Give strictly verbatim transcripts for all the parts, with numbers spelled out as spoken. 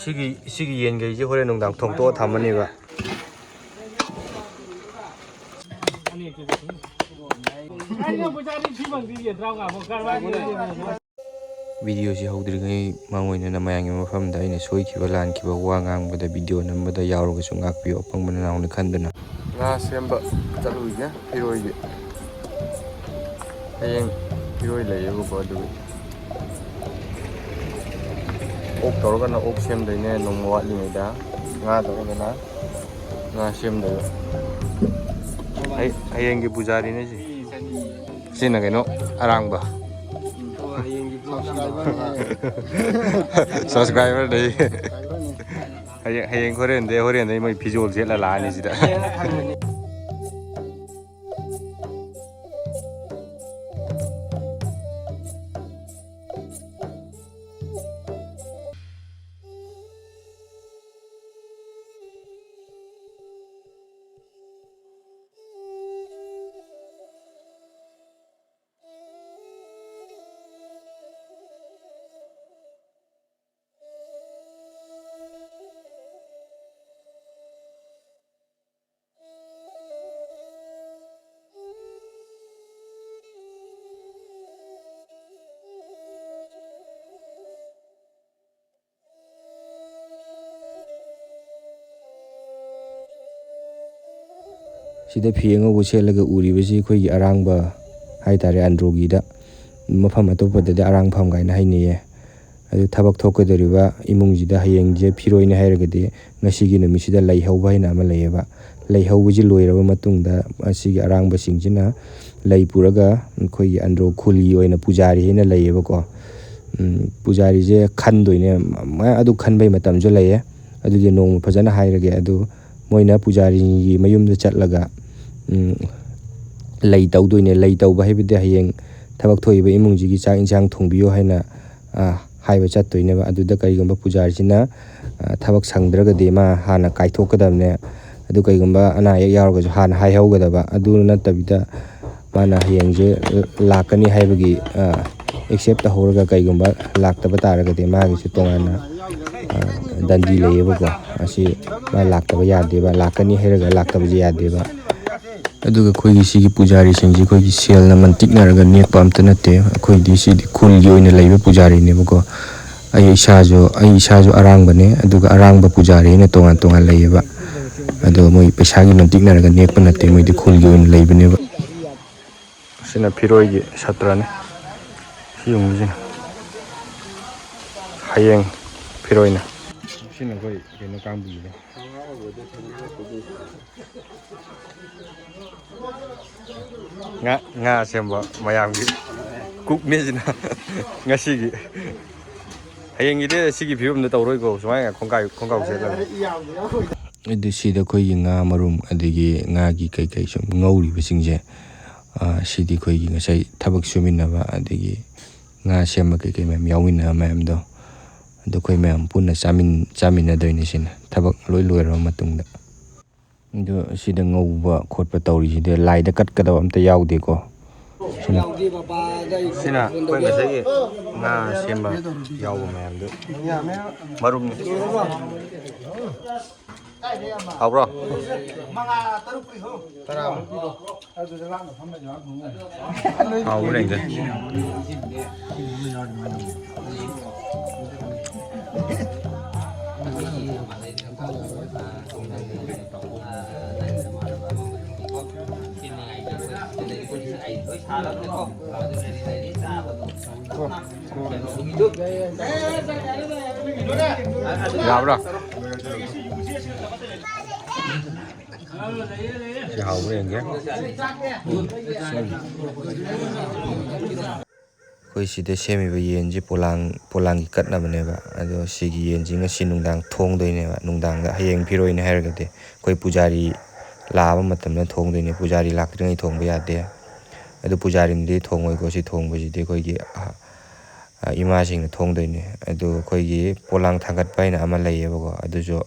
ꯁꯤꯒꯤ ꯁꯤꯒꯤ ꯌꯦꯟꯈꯩꯁꯦ ꯍꯣꯔꯦꯟ ꯅꯨꯡꯗꯥꯡ ꯊꯣꯡꯇꯣꯛꯑ ꯊꯝꯃꯅꯦꯕ꯫ ꯚꯤꯗꯤꯑꯣꯁꯤ ꯍꯧꯗ꯭ꯔꯤꯉꯩ ꯃꯥꯡꯑꯣꯏꯅꯅ ꯃꯌꯥꯝꯒꯤ ꯃꯐꯝꯗ ꯑꯩꯅ ꯁꯣꯏꯈꯤꯕ ꯂꯥꯟꯈꯤꯕ ꯋꯥ ꯉꯥꯡꯕꯗ ꯚꯤꯗꯤꯑꯣ ꯅꯝꯕꯗ ꯌꯥꯎꯔꯒꯁꯨ ꯉꯥꯛꯄꯤꯌꯨ ꯑꯄꯪꯕ ꯅꯅꯥꯎꯅꯤ ꯈꯟꯗꯨꯅ꯫ ꯉꯥ ꯁꯦꯝꯕ ꯆꯠꯂꯨꯒꯦ ꯐꯤꯔꯣꯏꯒꯤ꯫ ꯍꯌꯦꯡ ꯐꯤꯔꯣꯏ ꯂꯩꯌꯦꯕꯀꯣ, ꯑꯗꯨꯒꯤ ꯑꯣꯛ ꯇꯧꯔꯒꯅ ꯑꯣꯛ ꯁꯦꯝꯗꯣꯏꯅꯦ ꯅꯣꯡꯃ ꯋꯥꯠꯂꯤꯉꯩꯗ꯫ ꯉꯥ ꯇꯧꯔꯒꯅ ꯉꯥ ꯁꯦꯝꯗꯣꯏꯕ꯫ ꯍꯌ- ꯍꯌꯦꯡꯒꯤ ꯄꯨꯖꯥꯔꯤꯅꯦ ꯁꯤ꯫ ꯁꯤꯅ ꯀꯩꯅꯣ, ꯑꯔꯥꯡꯕ꯫ ꯁꯕꯁꯀ꯭ꯔꯥꯏꯕꯔ ꯂꯩ꯫ ꯍꯌꯦꯡ ꯍꯌꯦꯡ ꯍꯣꯔꯦꯟꯗꯩ ꯍꯣꯔꯦꯟꯗꯩ ꯃꯣꯏ ꯐꯤꯖꯣꯜ ꯁꯦꯠꯂ ꯂꯥꯛꯑꯅꯤ ꯁꯤꯗ꯫ ꯁꯤꯗ ꯐꯤ ꯑꯉꯧꯕ ꯁꯦꯠꯂꯒ ꯎꯔꯤꯕꯁꯤ ꯑꯩꯈꯣꯏꯒꯤ ꯑꯔꯥꯡꯕ ꯍꯥꯏꯇꯥꯔꯦ, ꯑꯟꯗ꯭ꯔꯣꯒꯤꯗ꯫ ꯃꯐꯝ ꯑꯇꯣꯞꯄꯗꯗꯤ ꯑꯔꯥꯡꯐꯝ ꯀꯥꯏꯅ ꯍꯥꯏꯅꯩꯌꯦ꯫ ꯑꯗꯨ ꯊꯕꯛ ꯊꯣꯛꯀꯗꯧꯔꯤꯕ ꯏꯃꯨꯡꯁꯤꯗ ꯍꯌꯦꯡꯁꯦ ꯐꯤꯔꯣꯏꯅꯦ ꯍꯥꯏꯔꯒꯗꯤ ꯉꯁꯤꯒꯤ ꯅꯨꯃꯤꯠꯁꯤꯗ ꯂꯩ ꯍꯧꯕ ꯍꯥꯏꯅ ꯑꯃ ꯂꯩꯌꯦꯕ꯫ ꯂꯩ ꯍꯧꯕꯁꯤ ꯂꯣꯏꯔꯕ ꯃꯇꯨꯡꯗ ꯑꯁꯤꯒꯤ ꯑꯔꯥꯡꯕꯁꯤꯡꯁꯤꯅ ꯂꯩ ꯄꯨꯔꯒ ꯑꯩꯈꯣꯏꯒꯤ ꯑꯟꯗ꯭ꯔꯣ ꯈꯨꯜꯒꯤ ꯑꯣꯏꯅ ꯄꯨꯖꯥꯔꯤ ꯍꯥꯏꯅ ꯂꯩꯌꯦꯕꯀꯣ꯫ ꯎꯝ, ꯄꯨꯖꯥꯔꯤꯁꯦ ꯈꯟꯗꯣꯏꯅꯦ꯫ ꯃ-, ꯑꯗꯨ ꯈꯟꯕꯩ ꯃꯇꯝꯁꯨ ꯂꯩꯌꯦ꯫ ꯑꯗꯨꯗꯤ ꯅꯣꯡꯃ ꯐꯖꯅ ꯍꯥꯏꯔꯒꯦ꯫ ꯑꯗꯨ ꯃꯣꯏꯅ ꯄꯨꯖꯥꯔꯤꯒꯤ ꯃꯌꯨꯝꯗ ꯆꯠꯂꯒ, ꯎꯝ, ꯂꯩ ꯇꯧꯗꯣꯏꯅꯦ꯫ ꯂꯩ ꯇꯧꯕ ꯍꯥꯏꯕꯗꯤ ꯍꯌꯦꯡ ꯊꯕꯛ ꯊꯣꯛꯏꯕ ꯏꯃꯨꯡꯁꯤꯒꯤ ꯆꯥꯛ ꯏꯟꯁꯥꯡ ꯊꯣꯡꯕꯤꯌꯨ ꯍꯥꯏꯅ, ꯑ, ꯍꯥꯏꯕ ꯆꯠꯇꯣꯏꯅꯦꯕ꯫ ꯑꯗꯨꯗ ꯀꯔꯤꯒꯨꯝꯕ ꯄꯨꯖꯥꯔꯤꯁꯤꯅ, ꯑ, ꯊꯕꯛ ꯁꯪꯗ꯭ꯔꯒꯗꯤ ꯃꯥ ꯍꯥꯟꯅ ꯀꯥꯏꯊꯣꯛꯀꯗꯕꯅꯦ꯫ ꯑꯗꯨ ꯀꯔꯤꯒꯨꯝꯕ ꯑꯅꯥ ꯑꯌꯦꯛ ꯌꯥꯎꯔꯒꯁꯨ ꯍꯥꯟꯅ ꯍꯥꯏꯍꯧꯒꯗꯕ꯫ ꯑꯗꯨ ꯅꯠꯇꯕꯤꯗ ꯃꯥꯅ ꯍꯌꯦꯡꯁꯦ ꯂꯥꯛꯀꯅꯤ ꯍꯥꯏꯕꯒꯤ, ꯑ, ꯑꯦꯛꯁꯦꯞ ꯇꯧꯍꯧꯔꯒ ꯀꯩꯒꯨꯝꯕ ꯂꯥꯛꯇꯕ ꯇꯥꯔꯒꯗꯤ ꯃꯥꯒꯤꯁꯨ ꯇꯣꯉꯥꯟꯅ, ꯑ, ꯗꯟꯗꯤ ꯂꯩꯌꯦꯕꯀꯣ꯫ ꯑꯁꯤ ꯃꯥ ꯂꯥꯛꯇꯕ ꯌꯥꯗꯦꯕ, ꯂꯥꯛꯀꯅꯤ ꯍꯥꯏꯔꯒ ꯂꯥꯛꯇꯕꯁꯦ ꯌꯥꯗꯦꯕ꯫ ꯑꯗꯨꯒ ꯑꯩꯈꯣꯏꯒꯤ ꯁꯤꯒꯤ ꯄꯨꯖꯥꯔꯤꯁꯤꯡꯁꯤ ꯑꯩꯈꯣꯏꯒꯤ ꯁꯦꯜꯅ ꯃꯟꯇꯤꯛꯅꯔꯒ ꯅꯦꯛꯄ ꯑꯝꯇ ꯅꯠꯇꯦ꯫ ꯑꯩꯈꯣꯏꯗꯤ ꯁꯤꯗꯤ ꯈꯨꯜꯒꯤ ꯑꯣꯏꯅ ꯂꯩꯕ ꯄꯨꯖꯥꯔꯤꯅꯦꯕꯀꯣ꯫ ꯑꯩ ꯏꯁꯥꯁꯨ, ꯑꯩ ꯏꯁꯥꯁꯨ ꯑꯔꯥꯡꯕꯅꯦ, ꯑꯗꯨꯒ ꯑꯔꯥꯡꯕ ꯄꯨꯖꯥꯔꯤꯅ ꯇꯣꯉꯥꯟ ꯇꯣꯉꯥꯟ ꯂꯩꯌꯦꯕ꯫ ꯑꯗꯣ ꯃꯣꯏ ꯄꯩꯁꯥꯒꯤ ꯃꯟꯇꯤꯛꯅꯔꯒ ꯅꯦꯛꯄ ꯅꯠꯇꯦ, ꯃꯣꯏꯗꯤ ꯈꯨꯜꯒꯤ ꯑꯣꯏꯅ ꯂꯩꯕꯅꯦꯕ꯫ ꯑꯁꯤꯅ ꯐꯤꯔꯣꯏꯒꯤ ꯁꯥꯇ꯭ꯔꯅꯤ꯫ ꯁꯤ ꯌꯨꯝꯁꯤꯅ ꯍꯌꯦꯡ ꯐꯤꯔꯣꯏꯅ꯫ ꯁꯤꯅ ꯑꯩꯈꯣꯏ ꯀꯩꯅꯣ ꯀꯥꯡꯕꯨꯒꯤꯅꯦ꯫ ꯉꯥ, ꯉꯥ ꯁꯦꯝꯕ ꯃꯌꯥꯝꯒꯤ ꯀꯨꯛꯅꯦ ꯁꯤꯅ ꯉꯁꯤꯒꯤ꯫ ꯍꯌꯦꯡꯒꯤꯗꯤ ꯁꯤꯒꯤ ꯐꯤꯕꯝꯗ ꯇꯧꯔꯣꯏꯀꯣ, ꯁꯨꯃꯥꯏꯅ ꯈꯣꯡꯀꯥꯏ-, ꯈꯣꯡꯒ꯭ꯔꯥꯎ ꯁꯦꯠꯂꯒ꯫ ꯑꯗꯨ ꯁꯤꯗ ꯑꯩꯈꯣꯏꯒꯤ ꯉꯥ ꯃꯔꯨꯝ, ꯑꯗꯒꯤ ꯉꯥꯒꯤ ꯀꯩꯀꯩ ꯁꯨꯝ ꯉꯧꯔꯤꯕꯁꯤꯡꯁꯦ, ꯑ, ꯁꯤꯗꯤ ꯑꯩꯈꯣꯏꯒꯤ ꯉꯁꯥꯏ ꯊꯕꯛ ꯁꯨꯃꯤꯟꯅꯕ, ꯑꯗꯒꯤ ꯉꯥ ꯁꯦꯝꯕ ꯀꯩꯀꯩ ꯃꯌꯥꯝ ꯌꯥꯎꯃꯤꯟꯅꯕ ꯃꯌꯥꯝꯗꯣ, ꯑꯗꯨ ꯑꯩꯈꯣꯏ ꯃꯌꯥꯝ ꯄꯨꯟꯅ ꯆꯥꯃꯤꯟ-, ꯆꯥꯃꯤꯟꯅꯗꯣꯏꯅꯦ ꯁꯤꯅ, ꯊꯕꯛ ꯂꯣꯏ ꯂꯣꯏꯔꯕ ꯃꯇꯨꯡꯗ꯫ ꯑꯗꯣ ꯁꯤꯗ ꯉꯧꯕ ꯈꯣꯠꯄ ꯇꯧꯔꯤꯁꯤꯗ ꯂꯥꯏꯗ ꯀꯠꯀꯗꯕ ꯑꯝꯇ ꯌꯥꯎꯗꯦꯀꯣ꯫ ꯁꯤꯅ, ꯁꯤꯅ ꯑꯩꯈꯣꯏ ꯉꯁꯥꯏꯒꯤ ꯉꯥ ꯁꯦꯝꯕ ꯌꯥꯎꯕ ꯃꯌꯥꯝꯗꯨ ꯃꯔꯨꯝꯅꯤ꯫ ꯍꯥꯎꯕ꯭ꯔꯣ? ꯍꯥꯎꯕ ꯂꯩꯗꯦ꯫ ꯌꯥꯕ꯭ꯔꯥ? ꯁꯤ ꯍꯥꯎꯕ꯭ꯔꯥ ꯌꯦꯡꯒꯦ꯫ ꯑꯩꯈꯣꯏ ꯁꯤꯗ ꯁꯦꯝꯃꯤꯕ ꯌꯦꯟꯁꯤ ꯄꯣꯂꯥꯡ, ꯄꯣꯂꯥꯡꯒꯤ ꯀꯠꯅꯕꯅꯦꯕ꯫ ꯑꯗꯣ ꯁꯤꯒꯤ ꯌꯦꯟꯁꯤ ꯉꯁꯤ ꯅꯨꯡꯗꯥꯡ ꯊꯣꯡꯗꯣꯏꯅꯦꯕ꯫ ꯅꯨꯡꯗꯥꯡꯗ ꯍꯌꯦꯡ ꯐꯤꯔꯣꯏꯅꯦ ꯍꯥꯏꯔꯒꯗꯤ ꯑꯩꯈꯣꯏ ꯄꯨꯖꯥꯔꯤ ꯂꯥꯛꯑꯕ ꯃꯇꯝꯗ ꯊꯣꯡꯗꯣꯏꯅꯦ꯫ ꯄꯨꯖꯥꯔꯤ ꯂꯥꯛꯇ꯭ꯔꯤꯉꯩ ꯊꯣꯡꯕ ꯌꯥꯗꯦ꯫ ꯑꯗꯨ ꯄꯨꯖꯥꯔꯤꯅꯗꯤ ꯊꯣꯡꯉꯣꯏꯀꯣ꯫ ꯁꯤ ꯊꯣꯡꯕꯁꯤꯗꯤ ꯑꯩꯈꯣꯏꯒꯤ, ꯑ, ꯑ, ꯏꯃꯥꯁꯤꯡꯅ ꯊꯣꯡꯗꯣꯏꯅꯦ꯫ ꯑꯗꯨ ꯑꯩꯈꯣꯏꯒꯤ ꯄꯣꯂꯥꯡ ꯊꯥꯡꯒꯠꯄ ꯍꯥꯏꯅ ꯑꯃ ꯂꯩꯌꯦꯕꯀꯣ꯫ ꯑꯗꯨꯁꯨ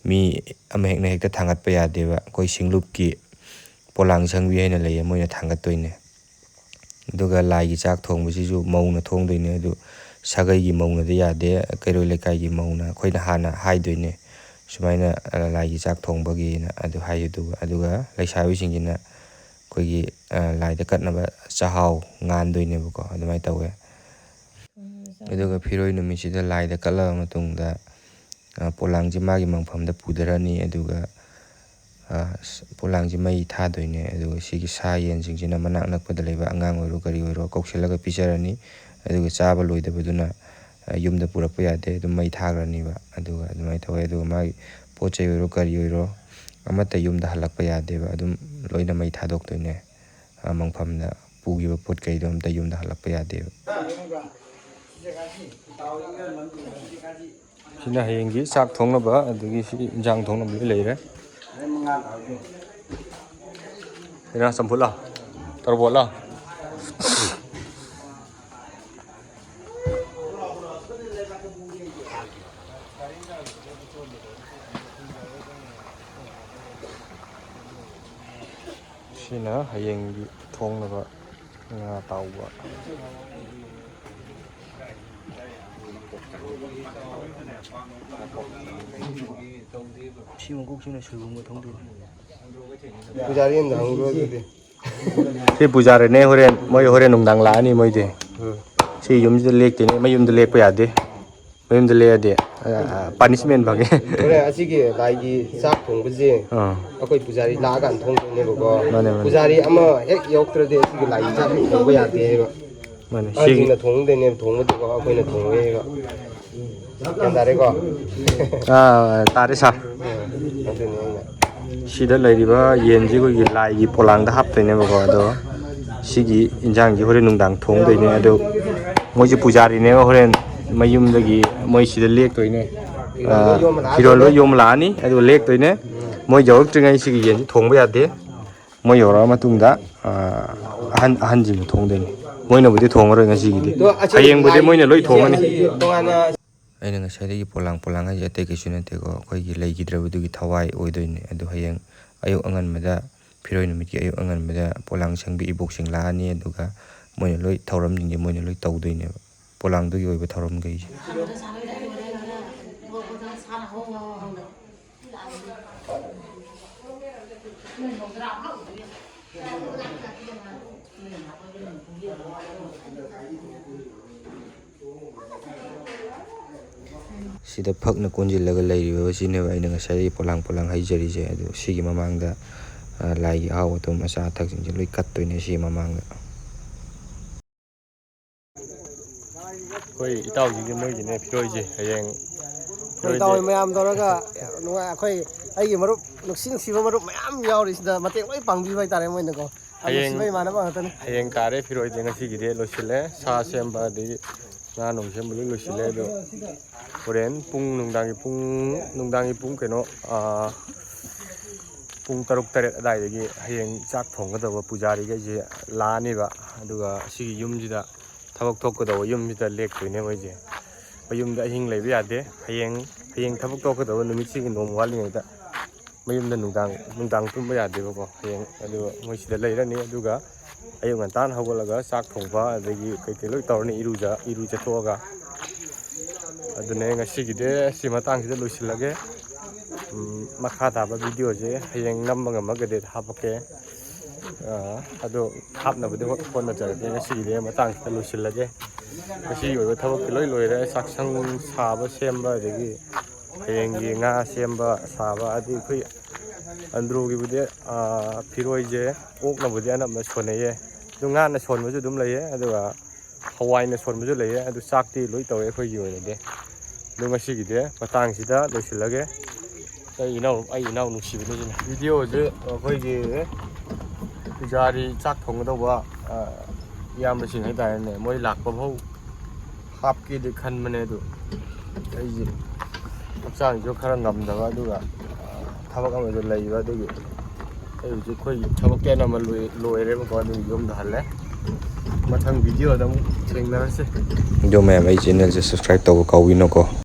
ꯃꯤ ꯑꯃꯍꯦꯛꯅ ꯍꯦꯛꯇ ꯊꯥꯡꯒꯠꯄ ꯌꯥꯗꯦꯕ꯫ ꯑꯩꯈꯣꯏ ꯁꯤꯡꯂꯨꯞꯀꯤ ꯄꯣꯂꯥꯡ ꯁꯪꯕꯤ ꯍꯥꯏꯅ ꯂꯩꯌꯦ, ꯃꯣꯏꯅ ꯊꯥꯡꯒꯠꯇꯣꯏꯅꯦ꯫ ꯑꯗꯨꯒ ꯂꯥꯏꯒꯤ ꯆꯥꯛ ꯊꯣꯡꯕꯁꯤꯁꯨ ꯃꯧꯅ ꯊꯣꯡꯗꯣꯏꯅꯦ꯫ ꯑꯗꯨ ꯁꯥꯒꯩꯒꯤ ꯃꯧꯅꯗꯤ ꯌꯥꯗꯦ, ꯀꯩꯔꯣꯏ ꯂꯩꯀꯥꯏꯒꯤ ꯃꯧꯅ꯫ ꯑꯩꯈꯣꯏꯅ ꯍꯥꯟꯅ ꯍꯥꯏꯗꯣꯏꯅꯦ, ꯁꯨꯃꯥꯏꯅ, ꯑ, ꯂꯥꯏꯒꯤ ꯆꯥꯛ ꯊꯣꯡꯕꯒꯤꯅ ꯑꯗꯨ ꯍꯥꯏ꯫ ꯑꯗꯨꯒ, ꯑꯗꯨꯒ ꯂꯩꯁꯥꯕꯤꯁꯤꯡꯁꯤꯅ ꯑꯩꯈꯣꯏꯒꯤ, ꯑ, ꯂꯥꯏꯗ ꯀꯠꯅꯕ ꯆꯥꯛꯍꯥꯎ ꯉꯥꯟꯗꯣꯏꯅꯦꯕꯀꯣ꯫ ꯑꯗꯨꯃꯥꯏꯅ ꯇꯧꯋꯦ꯫ ꯑꯗꯨꯒ ꯐꯤꯔꯣꯏ ꯅꯨꯃꯤꯠꯁꯤꯗ ꯂꯥꯏꯗ ꯀꯠꯂꯕ ꯃꯇꯨꯡꯗ, ꯑ, ꯄꯣꯂꯥꯡꯁꯦ ꯃꯥꯒꯤ ꯃꯪꯐꯝꯗ ꯄꯨꯊꯔꯅꯤ꯫ ꯑꯗꯨꯒ, ꯑ, ꯁ-, ꯄꯣꯂꯥꯡꯁꯦ ꯃꯩ ꯊꯥꯗꯣꯏꯅꯦ꯫ ꯑꯗꯨꯒ ꯁꯤꯒꯤ ꯁꯥ ꯌꯦꯟꯁꯤꯡꯁꯤꯅ ꯃꯅꯥꯛ ꯅꯛꯄꯗ ꯂꯩꯕ ꯑꯉꯥꯡ ꯑꯣꯏꯔꯣ ꯀꯔꯤ ꯑꯣꯏꯔꯣ ꯀꯧꯁꯤꯜꯂꯒ ꯄꯤꯖꯔꯅꯤ꯫ ꯑꯗꯨꯒ ꯆꯥꯕ ꯂꯣꯏꯗꯕꯗꯨꯅ, ꯑ, ꯌꯨꯝꯗ ꯄꯨꯔꯛꯄ ꯌꯥꯗꯦ, ꯑꯗꯨꯝ ꯃꯩ ꯊꯥꯈ꯭ꯔꯅꯤꯕ꯫ ꯑꯗꯨꯒ ꯑꯗꯨꯃꯥꯏꯅ ꯇꯧꯋꯦ꯫ ꯑꯗꯨꯒ ꯃꯥꯒꯤ ꯄꯣꯠ ꯆꯩ ꯑꯣꯏꯔꯣ ꯀꯔꯤ ꯑꯣꯏꯔꯣ ꯑꯃꯠꯇ ꯌꯨꯝꯗ ꯍꯜꯂꯛꯄ ꯌꯥꯗꯦꯕ, ꯑꯗꯨꯝ ꯂꯣꯏꯅ ꯃꯩ ꯊꯥꯗꯣꯛꯇꯣꯏꯅꯦ꯫ ꯑ, ꯃꯪꯐꯝꯗ ꯄꯨꯈꯤꯕ ꯄꯣꯠ ꯀꯩꯗꯣ ꯑꯝꯇ ꯌꯨꯝꯗ ꯍꯜꯂꯛꯄ ꯌꯥꯗꯦꯕ꯫ ꯁꯤꯅ ꯍꯌꯦꯡꯒꯤ ꯆꯥꯛ ꯊꯣꯡꯅꯕ, ꯑꯗꯒꯤ ꯁꯤ ꯏꯟꯖꯥꯡ ꯊꯣꯡꯅꯕ ꯂꯣꯏ ꯂꯩꯔꯦ꯫ ꯁꯤꯅ ꯆꯝꯐꯨꯠꯂ? ꯇꯣꯔꯕꯣꯠꯂ? ꯁꯤꯅ ꯍꯌꯦꯡꯒꯤ ꯊꯣꯡꯅꯕ ꯉꯥ ꯑꯇꯥꯎꯕ꯫ ꯁꯤ ꯃꯀꯣꯛꯁꯤꯅ ꯁꯣꯏꯕꯨꯝꯒ ꯊꯣꯡꯗꯣꯏꯅꯤ꯫ ꯄꯨꯖꯥꯔꯤ ꯑꯃꯗ ꯍꯪꯉꯨꯔꯣ ꯑꯗꯨꯗꯤ꯫ ꯁꯤ ꯄꯨꯖꯥꯔꯤꯅꯦ, ꯍꯣꯔꯦꯟ, ꯃꯣꯏ ꯍꯣꯔꯦꯟ ꯅꯨꯡꯗꯥꯡ ꯂꯥꯛꯑꯅꯤ ꯃꯣꯏꯗꯤ꯫ ꯎꯝ꯫ ꯁꯤ ꯌꯨꯝꯁꯤꯗ ꯂꯦꯛꯇꯣꯏꯅꯦ, ꯃꯌꯨꯝꯗ ꯂꯦꯛꯄ ꯌꯥꯗꯦ꯫ ꯃꯌꯨꯝꯗ ꯂꯦꯛꯑꯗꯤ, ꯑ, ꯑ, punishment ꯐꯪꯉꯦ꯫ ꯍꯣꯔꯦꯟ ꯑꯁꯤꯒꯤ ꯂꯥꯏꯒꯤ ꯆꯥꯛ ꯊꯣꯡꯕꯁꯦ ꯑꯥ꯫ ꯑꯩꯈꯣꯏ ꯄꯨꯖꯥꯔꯤ ꯂꯥꯛꯑꯀꯥꯟꯗ ꯊꯣꯡꯗꯣꯏꯅꯦꯕꯀꯣ꯫ ꯃꯥꯅꯦ, ꯃꯥꯅꯦ꯫ ꯄꯨꯖꯥꯔꯤ ꯑꯃ ꯍꯦꯛ ꯌꯧꯔꯛꯇ꯭ꯔꯗꯤ ꯑꯁꯤꯒꯤ ꯂꯥꯏꯒꯤ ꯆꯥꯛ ꯊꯣꯡꯕ ꯌꯥꯗꯦꯕ꯫ ꯃꯥꯅꯦ, ꯁꯤꯒꯤ ꯑꯍꯟꯁꯤꯡꯅ ꯊꯣꯡꯗꯣꯏꯅꯦꯕ, ꯊꯣꯡꯕꯗꯨꯀꯣ ꯑꯩꯈꯣꯏꯅ ꯊꯣꯡꯉꯣꯏꯕ꯫ ꯒ꯭ꯌꯥꯟ ꯇꯥꯔꯦꯀꯣ? ꯑꯥ, ꯇꯥꯔꯦ, ꯁꯥꯔ꯫ ꯑꯗꯨꯅꯤ ꯑꯩꯅ ꯁꯤꯗ ꯂꯩꯔꯤꯕ ꯌꯦꯟꯁꯤ ꯑꯩꯈꯣꯏꯒꯤ ꯂꯥꯏꯒꯤ ꯄꯣꯂꯥꯡꯗ ꯍꯥꯞꯇꯣꯏꯅꯦꯕꯀꯣ꯫ ꯑꯗꯣ ꯁꯤꯒꯤ ꯏꯟꯖꯥꯡꯁꯤ ꯍꯣꯔꯦꯟ ꯅꯨꯡꯗꯥꯡ ꯊꯣꯡꯗꯣꯏꯅꯦ꯫ ꯑꯗꯣ ꯃꯣꯏꯁꯦ ꯄꯨꯖꯥꯔꯤꯅꯦꯕ, ꯍꯣꯔꯦꯟ ꯃꯌꯨꯝꯗꯒꯤ ꯃꯣꯏ ꯁꯤꯗ ꯂꯦꯛꯇꯣꯏꯅꯦ꯫ ꯑ, ꯐꯤꯔꯣꯜ ꯂꯣꯏ ꯌꯣꯝꯂꯛꯑꯅꯤ, ꯑꯗꯨꯒ ꯂꯦꯛꯇꯣꯏꯅꯦ꯫ ꯃꯣꯏ ꯌꯧꯔꯛꯇ꯭ꯔꯤꯉꯩ ꯁꯤꯒꯤ ꯌꯦꯟꯁꯤ ꯊꯣꯡꯕ ꯌꯥꯗꯦ꯫ ꯃꯣꯏ ꯌꯧꯔꯛꯑ ꯃꯇꯨꯡꯗ, ꯑ, ꯑꯍꯟ, ꯑꯍꯟꯁꯤꯡꯅ ꯊꯣꯡꯗꯣꯏꯅꯤ꯫ ꯃꯣꯏꯅꯕꯨꯗꯤ ꯊꯣꯡꯉꯔꯣꯏ ꯉꯁꯤꯒꯤꯗꯤ꯫ ꯑꯗꯣ ꯑꯁꯤ ꯍꯌꯦꯡꯕꯨꯗꯤ ꯂꯥꯏ-, ꯃꯣꯏꯅ ꯂꯣꯏ ꯊꯣꯡꯉꯅꯤ꯫ ꯑꯁꯤ ꯇꯣꯉꯥꯟꯅ ꯑꯩꯅ ꯉꯁꯥꯏꯗꯒꯤ ꯄꯣꯂꯥꯡ ꯄꯣꯂꯥꯡ ꯍꯥꯏꯁꯦ ꯑꯇꯩ ꯀꯩꯁꯨ ꯅꯠꯇꯦꯀꯣ, ꯑꯩꯈꯣꯏꯒꯤ ꯂꯩꯈꯤꯗ꯭ꯔꯕꯗꯨꯒꯤ ꯊꯋꯥꯏ ꯑꯣꯏꯗꯣꯏꯅꯦ꯫ ꯑꯗꯨ ꯍꯌꯦꯡ ꯑꯌꯨꯛ ꯑꯉꯟꯕꯗ, ꯐꯤꯔꯣꯏ ꯅꯨꯃꯤꯠꯀꯤ ꯑꯌꯨꯛ ꯑꯉꯟꯕꯗ ꯄꯣꯂꯥꯡ ꯁꯪꯕꯤ ꯏꯕꯣꯛꯁꯤꯡ ꯂꯥꯛꯑꯅꯤ꯫ ꯑꯗꯨꯒ ꯃꯣꯏꯅ ꯂꯣꯏ ꯊꯧꯔꯝꯁꯤꯡꯁꯦ ꯃꯣꯏꯅ ꯂꯣꯏ ꯇꯧꯗꯣꯏꯅꯦꯕ, ꯄꯣꯂꯥꯡꯗꯨꯒꯤ ꯑꯣꯏꯕ ꯊꯧꯔꯝꯈꯩꯁꯦ꯫ ꯁꯤꯗ ꯐꯛꯅ ꯀꯣꯟꯁꯤꯜꯂꯒ ꯂꯩꯔꯤꯕ ꯁꯤꯅꯦꯕ ꯑꯩꯅ ꯉꯁꯥꯏꯗꯒꯤ ꯄꯣꯂꯥꯡ ꯄꯣꯂꯥꯡ ꯍꯩꯖꯔꯤꯁꯦ꯫ ꯑꯗꯨ ꯁꯤꯒꯤ ꯃꯃꯥꯡꯗ, ꯑ, ꯂꯥꯏꯒꯤ ꯑꯍꯥꯎ ꯑꯊꯨꯝ ꯑꯆꯥ ꯑꯊꯛꯁꯤꯡꯁꯦ ꯂꯣꯏ ꯀꯠꯇꯣꯏꯅꯦ ꯁꯤꯒꯤ ꯃꯃꯥꯡꯗ꯫ ꯑꯩꯈꯣꯏ ꯏꯇꯥꯎꯁꯤꯒꯤ ꯃꯣꯏꯒꯤꯅꯦ ꯐꯤꯔꯣꯏꯁꯦ ꯍꯌꯦꯡ ꯑꯩꯈꯣꯏ ꯏꯇꯥꯎ ꯃꯌꯥꯝ ꯇꯧꯔꯒ ꯅꯨꯡꯉꯥꯏ-, ꯑꯩꯈꯣꯏ ꯑꯩꯒꯤ ꯃꯔꯨꯞ, ꯅꯨꯡꯁꯤ ꯅꯨꯡꯁꯤꯕ ꯃꯔꯨꯞ ꯃꯌꯥꯝ ꯌꯥꯎꯔꯤꯁꯤꯗ ꯃꯇꯦꯡ ꯂꯣꯏ ꯄꯥꯡꯕꯤꯕ ꯍꯥꯏꯇꯥꯔꯦ ꯃꯣꯏꯅꯀꯣ꯫ ꯌꯥꯝ ꯍꯌꯦꯡ ꯅꯨꯡꯁꯤꯕ ꯏꯃꯥꯟꯅꯕ ꯉꯥꯛꯇꯅꯤ꯫ ꯍꯌꯦꯡ ꯇꯥꯔꯦ ꯐꯤꯔꯣꯏꯗꯤ, ꯉꯁꯤꯒꯤꯗꯤ ꯂꯣꯏꯁꯤꯜꯂꯦ꯫ ꯁꯥ ꯁꯦꯝꯕ ꯑꯗꯒꯤ ꯉꯥ ꯅꯨꯡ ꯁꯦꯝꯕ ꯂꯣꯏ ꯂꯣꯏꯁꯤꯜꯂꯦ꯫ ꯑꯗꯣ ꯍꯣꯔꯦꯟ ꯄꯨꯡ ꯅꯨꯡꯗꯥꯡꯒꯤ ꯄꯨꯡ, ꯅꯨꯡꯗꯥꯡꯒꯤ ꯄꯨꯡ ꯀꯩꯅꯣ, ꯑꯥ, ꯄꯨꯡ ꯇꯔꯨꯛ ꯇꯔꯦꯠ ꯑꯗꯥꯏꯗꯒꯤ ꯍꯌꯦꯡ ꯆꯥꯛ ꯊꯣꯡꯒꯗꯧꯕ ꯄꯨꯖꯥꯔꯤꯈꯩꯁꯦ ꯂꯥꯛꯑꯅꯤꯕ꯫ ꯑꯗꯨꯒ ꯁꯤꯒꯤ ꯌꯨꯝꯁꯤꯗ ꯊꯕꯛ ꯊꯣꯛꯀꯗꯧꯕ ꯌꯨꯝꯁꯤꯗ ꯂꯦꯛꯇꯣꯏꯅꯦ ꯃꯣꯏꯁꯦ꯫ ꯃꯌꯨꯝꯗ ꯑꯍꯤꯡ ꯂꯩꯕ ꯌꯥꯗꯦ꯫ ꯍꯌꯦꯡ, ꯍꯌꯦꯡ ꯊꯕꯛ ꯊꯣꯛꯀꯗꯧꯕ ꯅꯨꯃꯤꯠꯁꯤꯒꯤ ꯅꯣꯡꯃ ꯋꯥꯠꯂꯤꯉꯩꯗ ꯃꯌꯨꯝꯗ ꯅꯨꯡꯗꯥꯡ, ꯅꯨꯡꯗꯥꯡ ꯇꯨꯝꯕ ꯌꯥꯗꯦꯕꯀꯣ꯫ ꯍꯌꯦꯡ ꯑꯗꯨ ꯃꯣꯏ ꯁꯤꯗ ꯂꯩꯔꯅꯤ꯫ ꯑꯗꯨꯒ ꯑꯌꯨꯛ ꯉꯟꯇꯥꯅ ꯍꯧꯒꯠꯂꯒ ꯆꯥꯛ ꯊꯣꯡꯕ ꯑꯗꯒꯤ ꯀꯩꯀꯩ ꯂꯣꯏ ꯇꯧꯔꯅꯤ, ꯏꯔꯨꯖ-, ꯏꯔꯨꯖꯊꯣꯛꯑꯒ꯫ ꯑꯗꯨꯅꯦ ꯉꯁꯤꯒꯤꯗꯤ ꯁꯤ ꯃꯇꯥꯡꯁꯤꯗ ꯂꯣꯏꯁꯤꯜꯂꯒꯦ꯫ ꯎꯝ, ꯃꯈꯥ ꯇꯥꯕ ꯚꯤꯗꯤꯑꯣꯁꯦ ꯍꯌꯦꯡ ꯅꯝꯕ ꯉꯝꯃꯒꯗꯤ ꯍꯥꯞꯄꯛꯀꯦ꯫ ꯑ, ꯑꯗꯣ ꯍꯥꯞꯅꯕꯗꯤ ꯍꯣꯠ-, ꯍꯣꯠꯅꯖꯔꯛꯀꯦ꯫ ꯉꯁꯤꯒꯤꯗꯤ ꯃꯇꯥꯡꯁꯤꯗ ꯂꯣꯏꯁꯤꯜꯂꯒꯦ꯫ ꯉꯁꯤꯒꯤ ꯑꯣꯏꯕ ꯊꯕꯛꯇꯤ ꯂꯣꯏ ꯂꯣꯏꯔꯦ꯫ ꯆꯥꯛꯁꯪ ꯁꯥꯕ ꯁꯦꯝꯕ, ꯑꯗꯒꯤ ꯍꯌꯦꯡꯒꯤ ꯉꯥ ꯁꯦꯝꯕ ꯁꯥꯕ, ꯑꯗꯩ ꯑꯩꯈꯣꯏ ꯑꯟꯗ꯭ꯔꯣꯒꯤꯕꯨꯗꯤ, ꯑ, ꯐꯤꯔꯣꯏꯁꯦ ꯑꯣꯛꯅꯕꯨꯗꯤ ꯑꯅꯝꯕ ꯁꯣꯟꯅꯩꯌꯦ꯫ ꯑꯗꯨ ꯉꯥꯅ ꯁꯣꯟꯕꯁꯨ ꯑꯗꯨꯝ ꯂꯩꯌꯦ, ꯑꯗꯨꯒ ꯍꯋꯥꯏꯅ ꯁꯣꯟꯕꯁꯨ ꯂꯩꯌꯦ꯫ ꯑꯗꯨ ꯆꯥꯛꯇꯤ ꯂꯣꯏ ꯇꯧꯋꯦ ꯑꯩꯈꯣꯏꯒꯤ ꯑꯣꯏꯅꯗꯤ꯫ ꯑꯗꯨ ꯉꯁꯤꯒꯤꯗꯤ ꯃꯇꯥꯡꯁꯤꯗ ꯂꯣꯏꯁꯤꯜꯂꯒꯦ꯫ ꯑꯩ ꯏꯅꯥꯎ, ꯑꯩ ꯏꯅꯥꯎ ꯅꯨꯡꯁꯤꯕꯅꯤ ꯁꯤꯅ꯫ ꯚꯤꯗꯤꯑꯣꯁꯦ ꯑꯩꯈꯣꯏꯒꯤ ꯄꯨꯖꯥꯔꯤ ꯆꯥꯛ ꯊꯣꯡꯒꯗꯧꯕ, ꯑ, ꯏꯌꯥꯝꯕꯁꯤꯡ ꯍꯥꯏꯇꯥꯔꯦꯅꯦ, ꯃꯣꯏ ꯂꯥꯛꯄ ꯐꯥꯎ ꯍꯥꯞꯀꯦꯗꯤ ꯈꯟꯕꯅꯦ, ꯑꯗꯨ ꯑꯩꯁꯦ ꯍꯛꯆꯥꯡꯁꯨ ꯈꯔ ꯉꯝꯗꯕ, ꯑꯗꯨꯒ, ꯑ, ꯊꯕꯛ ꯑꯃꯁꯨ ꯂꯩꯕ, ꯑꯗꯨꯒꯤ ꯑꯩ ꯍꯧꯖꯤꯛ ꯑꯩꯈꯣꯏꯒꯤ ꯊꯕꯛꯇꯤ ꯑꯅꯝꯕ ꯂꯣꯏ-, ꯂꯣꯏꯔꯦꯕꯀꯣ, ꯑꯗꯨꯒꯤ ꯌꯨꯝꯗ ꯍꯜꯂꯦ꯫ ꯃꯊꯪ ꯚꯤꯗꯤꯑꯣꯗ ꯑꯃꯨꯛ ꯊꯦꯡꯅꯔꯁꯦ꯫ ꯑꯗꯣ ꯃꯌꯥꯝ, ꯑꯩ ꯆꯦꯅꯦꯜꯁꯦ subscribe ꯇꯧꯕ ꯀꯥꯎꯕꯤꯅꯨꯀꯣ꯫